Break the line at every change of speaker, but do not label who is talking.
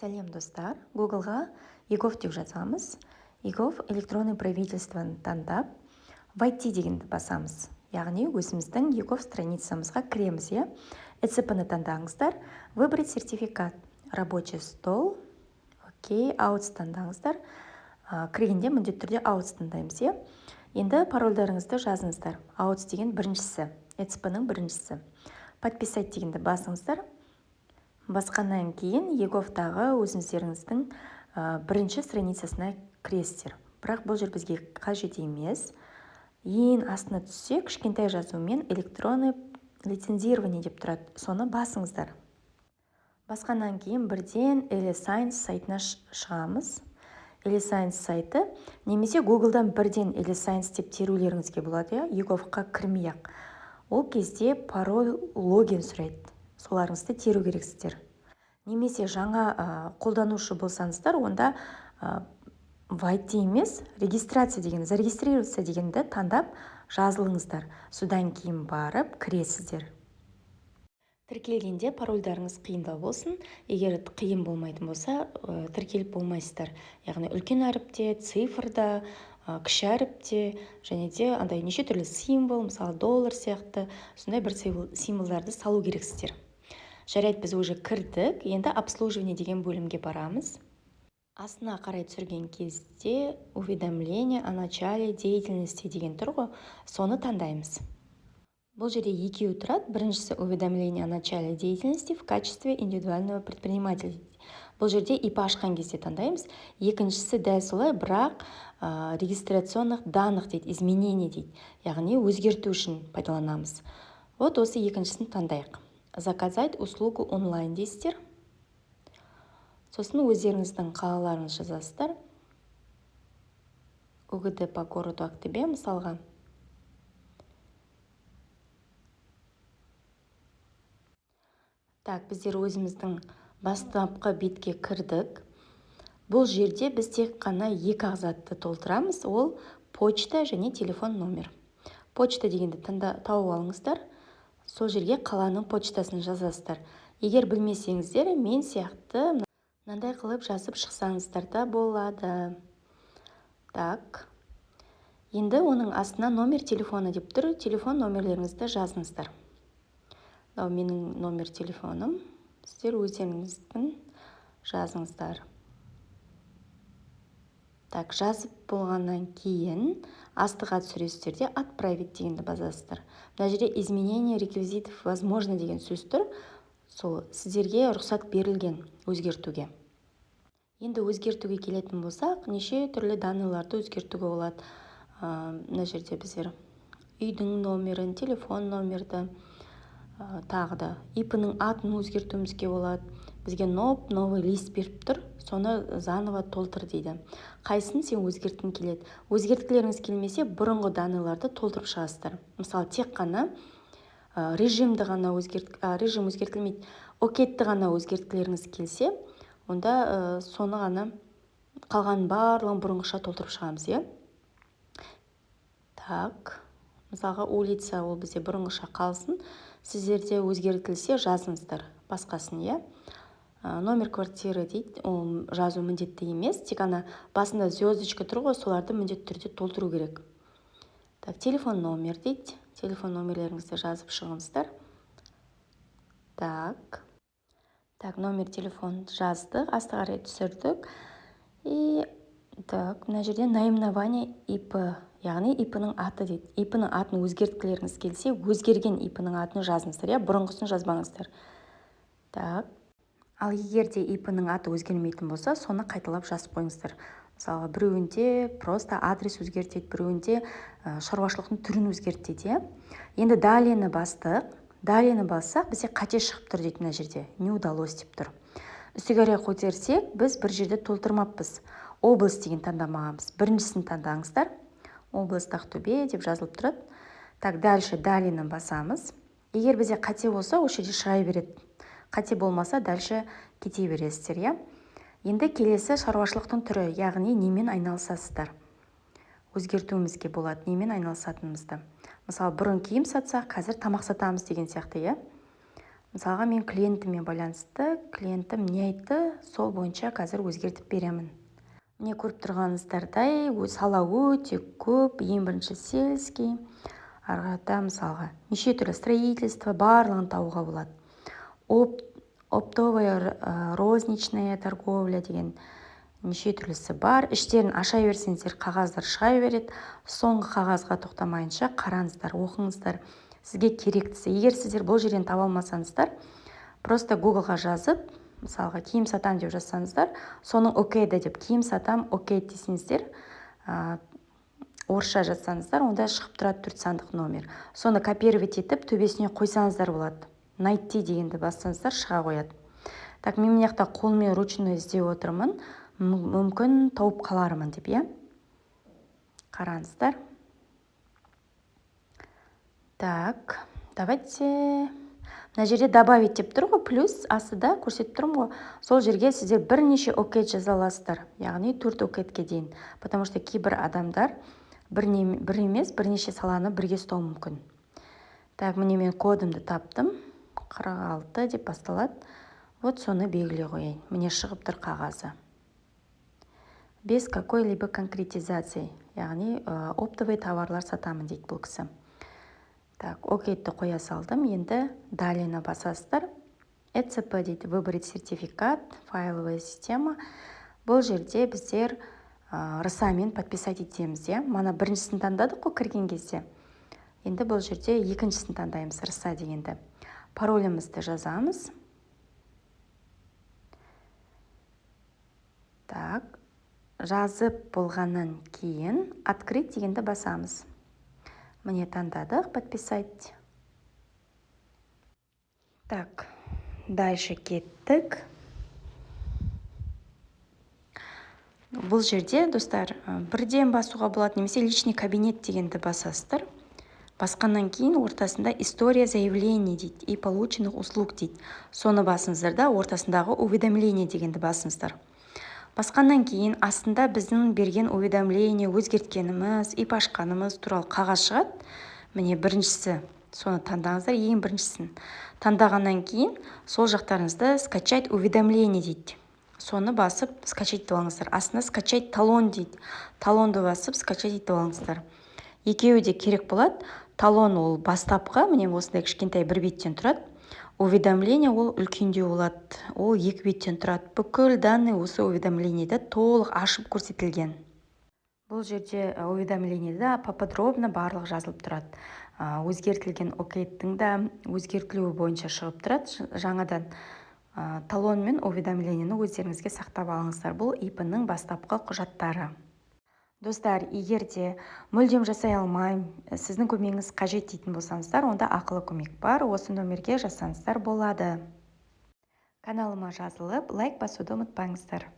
Сәлем, достар! Гуглға eGov деп жазамыз. eGov электронный правительствоны таңдап, «Войти» дегенді басамыз, яғни өзіміздің eGov страницамызға кіреміз, иә. ЭЦП-ны таңдаңыздар, «Выбрать сертификат», «Рабочий стол», окей, AUTH таңдаңыздар. Кіргенде міндетті түрде AUTH таңдаймыз, иә. Енді парольдарыңызды жазыңыздар. AUTH деген біріншісі, ЭЦП-ның біріншісі. «Подписать» дегенді басыңыздар. Басқаннан кейін eGov-тағы өзіңіздеріңіздің бірінші страницасына кіресіздер. Бірақ бұл жер бізге қажет емес. Ең астына түссе, кішкентай жазумен «Электронный лицензирование» деп тұрады, соны басыңыздар. Басқаннан кейін бірден eliSign сайтына шығамыз. eliSign сайты немесе Гуглдан бірден eliSign деп терулеріңізге болады, иә, eGov-қа кірмей ақ. Ол кезде пароль, логин сұрайды, соларыңызды теру керексіздер. Немесе жаңа қолданушы болсаңыздар, онда «Войти» емес, «Регистрация» деген, «Зарегистрироваться» дегенді таңдап жазылыңыздар. Содан кейін барып кіресіздер. Тіркелгенде парольдарыңыз қиындау болсын. Егер қиын болмайтын болса, тіркеліп болмайсыздар. Яғни үлкен әріпте, цифрда, кіші әріпте және де андай неше түрлі символ, мысалы, доллар сияқты сондай бір символдарды салу керексіздер. Жарайды, біз уже кірдік. Енді «Обслуживание» деген бөлімге барамыз. Астына қарай түсірген кезде «Уведомление о начале деятельности» деген тұр ғой, соны таңдаймыз. Бұл жерде екеуі тұрады. Біріншісі «Уведомление о начале деятельности в качестве индивидуального предпринимателя», бұл жерде ИП ашқан кезде таңдаймыз. Екіншісі дәл солай, бірақ регистрационных данных дейді, изменение дейді, яғни өзгерту үшін пайдаланамыз. Вот осы екіншісін таңдайық. «Заказать услугу онлайн» дейсіздер. Сосын өздеріңіздің қалаларыңызды жазасыздар, УГД по городу Ақтөбе мысалға. Так, біздер өзіміздің бастапқы бетке кірдік. Бұл жерде біз тек қана екі ақ затты толтырамыз, ол почта және телефон номер. «Почта» дегенді таңда тауып алыңыздар, сол жерге қаланың почтасын жазасыздар. Егер білмесеңіздер, мен сияқты мынандай қылып жазып шықсаңыздар да болады. Так, енді оның астына «Номер телефона» деп тұр, телефон номерлеріңізді жазыңыздар. Мынау менің номер телефоным, сіздер өздеріңіздің жазыңыздар. Так, жазып болғаннан кейін астыға түсіресіздер де, «Отправить» дегенді басасыздар. Мына жерде «Изменение реквизитов возможно» деген сөз тұр, сол сіздерге рұқсат берілген өзгертуге. Енді өзгертуге келетін болсақ, неше түрлі данныйларды өзгертуге болады. Мына жерде біздер үйдің номерін, телефон номерді, тағы да ИП-ның атын өзгертуімізге болады. Бізге новый лист беріп тұр, соны заново толтыр дейді. Қайсысын сен өзгерткің келеді? Өзгерткілеріңіз келмесе, бұрынғы данныйларды толтырып шығасыздар. Мысалы, тек қана режимді ғана өзгерт, режим өзгертілмейді, ОКЭД-ті ғана өзгерткілеріңіз келсе, онда соны ғана, қалғанын барлығын бұрынғыша толтырып шығамыз, иә. Так, мысалға, улица, ол бізде бұрынғыша қалсын. Сіздерде өзгертілсе, жазыңыздар басқасын, иә. Номер квартиры дейді, ол жазу міндетті емес, тек ана басында звездочка тұр ғой, соларды міндетті түрде толтыру керек. Так, телефон номер дейді, телефон номерлеріңізді жазып шығыңыздар. Так, номер телефон жаздық, асты қарай түсірдік. И так, мына жерде «Наименование ИП», яғни ИП-ның аты дейді. ИП-ның атын өзгерткілеріңіз келсе, өзгерген ИП-ның атын жазыңыздар, иә, бұрынғысын жазбаңыздар. Так, ал егер де ИП-ның аты өзгермейтін болса, соны қайталап жазып қойыңыздар. Мысалға, біреуінде просто адрес өзгертеді, біреуінде шаруашылықтың түрін өзгертеді, иә. Енді «Далее»ні бастық. «Далее»ні бассақ, бізде қате шығып тұр дейді, мына жерде «Не удалось» деп тұр. Үстіге қарай көтерсек, біз бір жерде толтырмаппыз, область деген таңдамағанбыз. Біріншісін таңдаңыздар, область Ақтөбе деп жазылып тұрады. Так, дальше «Далее»ні басамыз. Егер бізде қате болса, осы жерде шыға береді, қате болмаса, дальше кете бересіздер, иә. Енді келесі шаруашылықтың түрі, яғни немен айналысасыздар, өзгертуімізге болады немен айналысатынымызды. Мысалы, бұрын киім сатсақ, қазір тамақ сатамыз деген сияқты, иә. Мысалға, мен клиентіме байланысты, клиентім не айтты, сол бойынша қазір өзгертіп беремін. Міне, көріп тұрғаныңыздардай, сала өте көп. Ең бірінші сельский, ары қарата, мысалға, неше түрлі строительство, барлығын табуға болады. Оптовая, розничная торговля деген неше түрлісі бар. Іштерін аша берсеңіздер, қағаздар шыға береді. Соңғы қағазға тоқтамайынша қараңыздар, оқыңыздар сізге керектісі. Егер сіздер бұл жерден таба алмасаңыздар, просто Гуглға жазып, мысалға, «киім сатам» деп жазсаңыздар, соның ОКЭД деп, «киім сатам ОКЭД» десеңіздер, орысша жазсаңыздар, онда шығып тұрады төрт сандық номер. Соны копировать етіп, төбесіне қойсаңыздар болады. «Найти» дегенді бассаңыздар, шыға қояды. Так, мен мына жақта қолмен, ручной іздеп отырмын, мүмкін, тауып қалармын деп, иә. Қараңыздар. Так, давайте, мына жерде «добавить» деп тұр ғой, плюс астыда көрсетіп тұрмын ғой. Сол жерге сіздер бірнеше ОКЭД жаза аласыздар, яғни төрт ОКЭДке дейін, потому что кейбір адамдар бір, не, бір емес, бірнеше саланы бірге ұстауы мүмкін. Так, міне, мен кодымды таптым, 46 деп басталады. Вот, соны белгілей қояйын. Міне, шығып тұр қағазы, без какой-либо конкретизации, яғни оптовый товарлар сатамын дейді бұл кісі. Так, ОКЭДті қоя салдым. Енді «Далее» басасыздар. ЭЦП дейді, «Выбрать сертификат», файловая система. Бұл жерде біздер RSA-мен подписать етеміз, иә. Мана біріншісін таңдадық қой кірген кезде, енді бұл жерде екіншісін таңдаймыз, RSA дегенді. Паролімізді жазамыз. Так, жазып болғаннан кейін «Открыть» дегенді басамыз. Міне, таңдадық, «Подписать». Так, дальше кеттік. Бұл жерде, достар, бірден басуға болады немесе «Личный кабинет» дегенді басасыздар. Басқаннан кейін ортасында «История заявлений» дейді и полученных услуг дейді. Соны басыңыздар да, ортасындағы «Уведомление» дегенді басыңыздар. Басқаннан кейін астында біздің берген уведомление, өзгерткеніміз, ИП ашқанымыз туралы қағаз шығады. Міне, біріншісі, соны таңдаңыздар. Ең біріншісін таңдағаннан кейін сол жақтарыңызда «Скачать уведомление» дейді, соны басып, скачать етіп алыңыздар. Астында «Скачать талон» дейді, талонды басып, скачать етіп алыңыздар. Екеуі де керек болады. Талон ол бастапқы, міне, осындай кішкентай бір беттен тұрады. Уведомление ол үлкендеу болады, ол екі беттен тұрады. Бүкіл данный осы уведомлениеде толық ашып көрсетілген. Бұл жерде, уведомлениеде, поподробно барлығы жазылып тұрады. Өзгертілген ОКЭДтің да өзгертілуі бойынша шығып тұрады жаңадан. Талон мен уведомлениені өздеріңізге сақтап алыңыздар. Бұл ИП-ның бастапқы құжаттары. Достар, егер де мүлдем жасай алмаймын, сіздің көмегіңіз қажет дейтін болсаңыздар, онда ақылы көмек бар, осы номерге жазсаңыздар болады. Каналыма жазылып, лайк басуды ұмытпаңыздар.